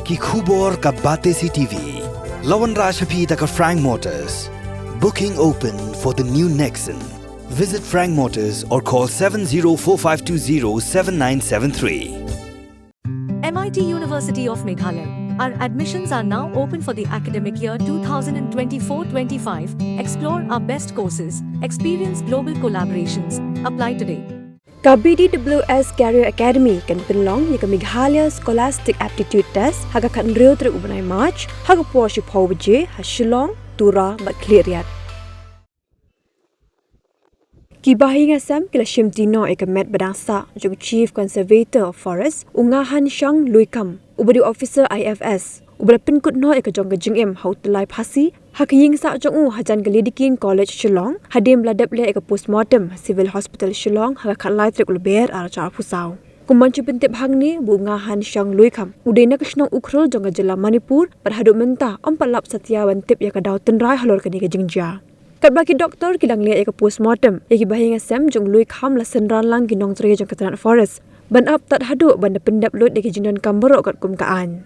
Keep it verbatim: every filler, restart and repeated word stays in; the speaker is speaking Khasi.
Ki khubor ka Batesi T V. La wanrah sha phi da ka Frank Motors. Booking open for the new Nexon. Visit Frank Motors or call seven zero four five two zero seven nine seven three. M I T University of Meghalaya. Our admissions are now open for the academic year two thousand twenty-four twenty-five. Explore our best courses, experience global collaborations. Apply today. Ka B D W S Career Academy kan pynlong ïa ka Meghalaya Scholastic Aptitude Test ha ka khathynriew tarik u bnai March ha ka por shiphew baje ha Shillong, Tura bad Khliehriat. Ki bahaïing hasem ki la shimti noh ïa ka met ba dang sah jong u Chief Conservator of Forest, u Ngahanshang Luikham, uba dei u officer I F S, uba la pynkut noh ïa ka jong ka jingim ha u tyllai phasi ha ka ïing sah jong u hajan ka Lady King College Shillong, hadien ba la dep leh ïa ka postmortem ha Civil Hospital Shillong ha ka khatlai tarik u Lber arhajar arphew saw. Kum ban shu pyntip hangne ba u Ngahanshang Luikham u dei na ka shnong Ukhrul jong ka jylla Manipur, bad haduh mynta ym pat lap satia ban tip ïa ka daw tynrai halor kane ka jingjia. Katba ki doktor ki dang leh ïa ka postmortem, ïa ki bahaïing hasem jong u Luikham la synran lang ki nongtrei jong ka tnat Forest ban ap tad haduh ban da pyndep lut ïa ki jingdonkam baroh katkum ka aiñ.